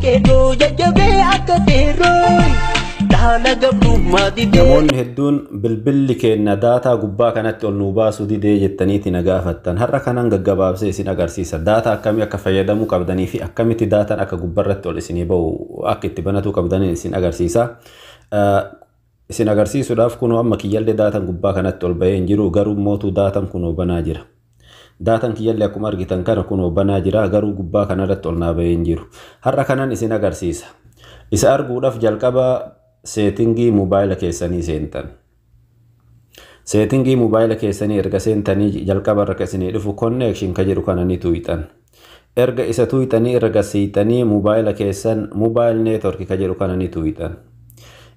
Qeerroo jajjabee akka feerroo dhaala gabrummaa didee. Namoonni hedduun bilbilli keenya daataa gubbaa kanatti ol nuu baasuu didee jettaniiti na gaafattan. Har'a kanan gaggabaabsee isin agarsiisa. Daataa akkamii akka fayyadamuu qabdanii fi akkamitti daataan akka gubbarratti ol isinii bahu akka itti banatuu qabdaniin isin agarsiisa. Isin agarsiisuudhaaf kunoo amma kiyyallee daataan gubbaa kanatti ol bahee hin jiru, garuu mootuu daataan kunoo banaa jira. Daataan kiyyallee akkuma argitan kana kunoo banaa jira, garuu gubbaa kanarratti ol naa bahee hin jiru. Har'a kanan isin agarsiisa. Isa arguudhaaf jalqaba setting mobaayila keessanii seentan. Setting mobaayila keessanii erga seentanii, jalqaba irra isinii dhufu connection ka jedhu kana ni tuqxan. Erga isa tuqxanii, erga siixanii mobaayila keessan mobile network ka jedhu kana ni tuqxan.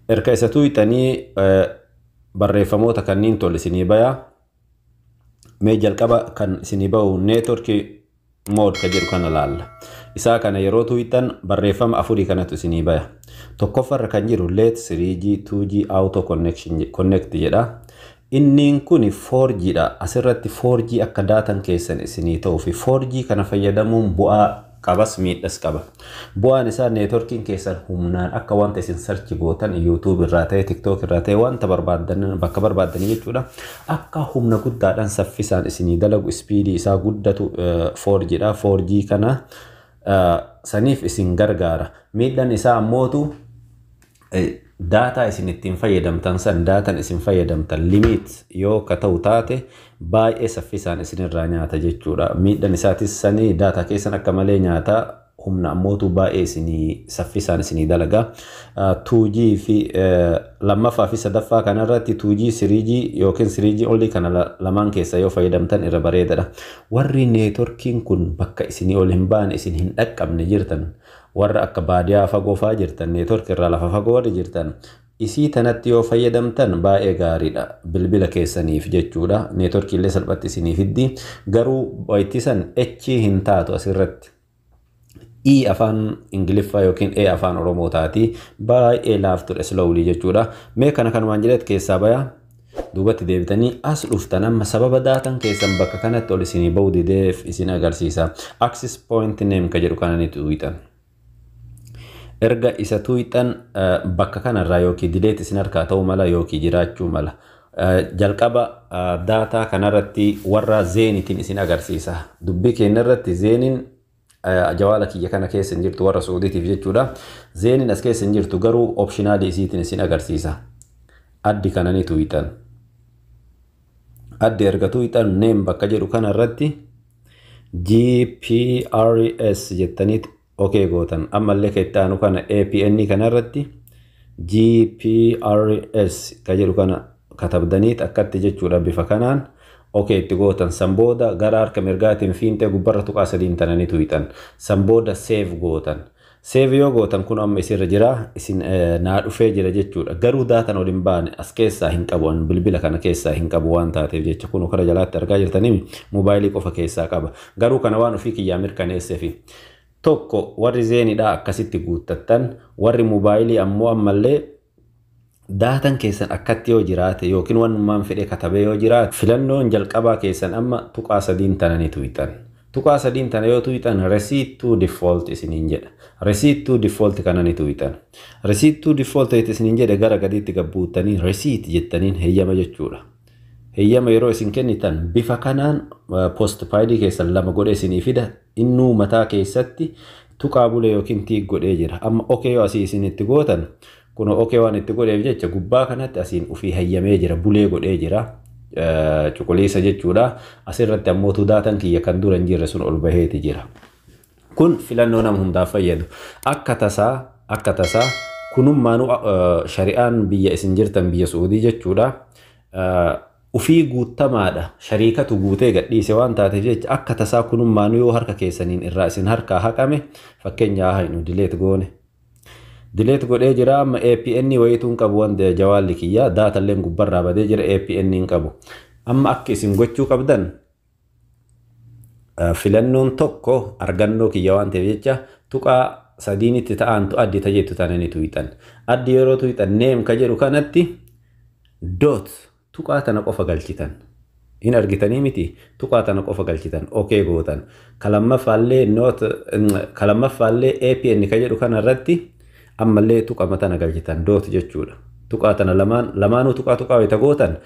Erga isa tuqxanii barreeffamoota kanneen tol isinii baya. Mee jalqaba kan isinii bahu network mode ka jedhu kana laalla. Isaa kana yeroo tuqxan barreeffama afurii kanatu isinii baya. Tokkoffarra kan jiru LTE, 3G, 2G auto connection connect jedha. Inniin kun 4G dha. Asirratti 4G akka daatan keessan isinii ta'uu fi 4G kana fayyadamuun bu'aa qabas, miidhas qaba. Bu'aan isaa networkiin keessan humnaan akka wanta isin search gootan, YouTube irraa ta'e, TikTok irraa ta'e, wanta barbaaddan bakka barbaaddanii jechuudha. Akka humna guddaadhaan saffisaan isinii dalagu, speed isaa guddatu 4G dha. 4G kana saniif isin gargaara. Miidhaan isaa ammootu daataa isin ittiin fayyadamtan san, daataan isin fayyadamtan limit yoo ka ta'u taate, baay'ee saffisaan isinirraa nyaata jechuudha. Miidhaan isaatis sanii, daataa keessan akka malee nyaata, humna ammootu baay'ee isinii saffisaan isinii dalaga. 2G fi lammaffaa fi sadaffaa kanarratti 2G, 3G yookiin 3G olii kana lamaan keessa yoo fayyadamtan irra bareedadha. Warri networkiin kun bakka isinii ol hin baane, isin hin dhaqqabne jirtan, warra akka baadiyaa fagoo fa'aa jirtan, network irraa lafa fagoo warri jirtan, isii tanatti yoo fayyadamtan baay'ee gaariidha bilbila keessaniif jechuudha. Networkii illee salphatti isinii fiddi. Garuu ittisan H hin taatu asirratti. E afaan Ingiliffaa yookiin E afaan Oromoo taati. Baay'ee laaftudha, slowly jechuudha. Mee kana kanumaan jedheet keessaa baya. Duubatti deebitanii as dhuftan. Amma sababa daatan keessan bakka kanatti ol isinii ba'uu dideef isin agarsiisa. Access point name ka jedhu kana ni tuqxan. Erga isa tuqxan bakka kanarraa yookiin delete isin harkaa ta'uu mala yookiin jiraachuu mala. Jalqaba daataa kanarratti warra Zainitiin isin agarsiisa. Dubbii keenya irratti Zainiin jawaala kiyya kana keessa hin jirtu, warra Suudiitiif jechuudha. Zainiin as keessa hin jirtu, garuu optional isiitiin isin agarsiisa. Add kana ni tuqxan. Add erga tuqxan, name bakka jedhu kanarratti GPRS jettaniit okay gootan. Ammallee kan itti aanu kana APN kanarratti GPRS ka jedhu kana katabdaniit akkatti jechuudha, bifa kanaan okay itti gootan. San booda gara harka mirgaatiin fiintee gubbarra tuqaa sadiin tananii tuqxan. San booda save gootan. Save yoo gootan kun amma isirra jira, isin naa dhufee jira jechuudha. Garuu daatan ol hin baane, as keessaa hin qabu, bilbila kana keessaa hin qabu waan taateef jecha kun kara jalaatti argaa jirtanii moobaayilii qofa keessaa qaba. Garuu kana waan ofii kiyyaa mirkaneesseefi. Tokko warri Zainiidhaa akkasitti guuttattan, warri moobaayilii ammoo ammallee daatan keessan akkatti yoo jiraate yookiin wanumaan fedhe katabee yoo jiraate, filannoon jalqabaa keessan amma tuqaa sadiin tana ni tuqxan. Tuqaa sadiin tana yoo tuqxan reset to default isiniin jedha. Reset to default kana ni tuqxan. Reset to default isiniin jedhe, gara gadiitti gabbuuttanii reset jettaniin heeyyama jechuudha. Heeyyama yeroo isin kennitan bifa kanaan postpaid keessan lama godhee isinii fida. Innuu mataa keessatti tuqaa bulee yookiin tick godhee jira. Amma okay yoo asii isin itti gootan, kun okay waan itti godheef jecha gubbaa kanatti asiin ofii hayyamee jira, bulee godhee jira. Cuquliisa jechuudha. Asirratti ammoo daatan kiyya kan dura hin jirre sun ol baheeti jira. Kun filannoo nama hundaaf fayyadu. Akka tasaa kunummaanuu shari'aan biyya isin jirtan, biyya Suudii jechuudha. Ufii guutamaadha. Shariikatu guutee gadhiise waan taateef jecha akka tasaa kunummaanuu yoo harka keessaniin irraa isin harkaa haqame, fakkeenyaa haa delete goone. Delete godhee jira. Amma APN wayituu hin qabu waan jawaalli kiyya, daatalleen gubbarraa badee jira, APN hin qabu. Amma akka isin gochuu qabdan, filannoon tokko argannoo kiyya waan ta'eef jecha, tuqaa sadiinitti ta'antu add tajettu tana ni tuqxan. Add yeroo tuqxan name ka jedhu kanatti dot tuqaa tana qofa galchitan. Hin argitanii miti, tuqaa tana qofa galchitan, okay gootan. Ka lammaffaallee not, ka lammaffaallee APN ka jedhu kana irratti ammallee tuqama tana galchitan, dot jechuudha. Tuqaa tana lamaan lamaanuu tuqaa tuqaa wayita gootan,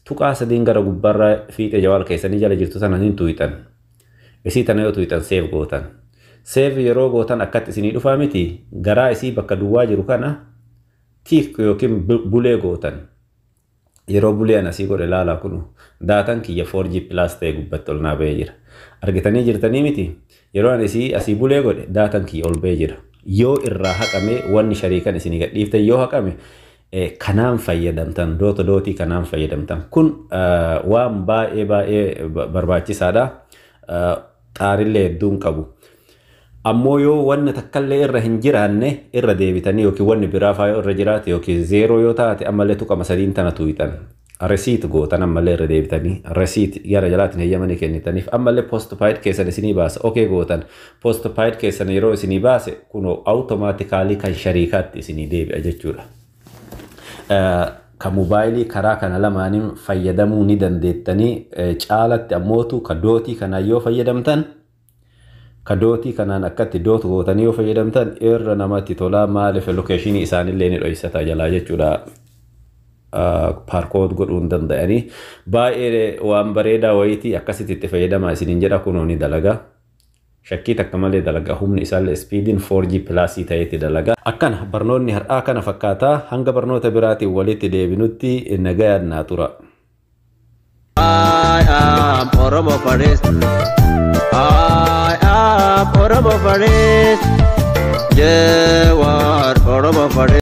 tuqaa sadiin gara gubbaarraa fiixee jawaal keessanii jala jirtu tana hin tuqxan. Isii tana yoo tuqxan, save gootan. Save yeroo gootan akkatti isinii dhufaa miti, garaa isii bakka duwwaa jiru kana tick yookiin bulee gootan. Yeroo bulee an asii godhe, ilaalaa, kunu daataan kiyya 4G plus ta'e gubbatti ol naa ba'ee jira. Argitanii jirtanii miti, yeroo ani isii asii bulee godhe, daataan kiyya ol ba'ee jira. Yoo irraa haqame, wanni shariikan isinii gadhiiftan yoo haqame, kanaan fayyadamtan, dot dotii kanaan fayyadamtan. Kun waan baay'ee baay'ee barbaachisaadha. Xaarillee hedduun qabu. Ammoo yoo wanni takkallee irra hin jiraanne, irra deebitanii, yookiin wanni biraa faa yoo irra jiraate yookiin zero yoo taate, ammallee tuqama sadiin tana tuqxan. Reset gootan, ammallee irra deebitanii reset gara jalaatiin heeyyamanii kennitaniif, ammallee postpaid keessan isinii baasa, okay gootan. Postpaid keessan yeroo isinii baase, kunoo automatically kan shariikaatti isinii deebi'a jechuudha. Ka mobaayilii karaa kana lamaaniin fayyadamuu ni dandeettanii. Caalatti ammootu ka dotii kanaan yoo fayyadamtan, ka dotii kanaan akkatti dot gootanii yoo fayyadamtan irra namatti tolaa. Maaliif? Locationii isaanillee ni dhoysata jalaa jechuudha. Barcode godhuu hin danda'anii. Baay'ee waan bareedaa wayitii, akkasitti itti fayyadamaa isiniin jedha. Kunoo ni dalaga. Shakkii takka malee dalaga, humni isaallee speediin 4G plusii ta'etti dalaga. Akkana barnoonni har'aa kana fakkaataa, hanga barnoota biraatiin walitti deebinutti nagayaan naa tura. I am Oromo First. I am Oromo First. Jawar Oromo First.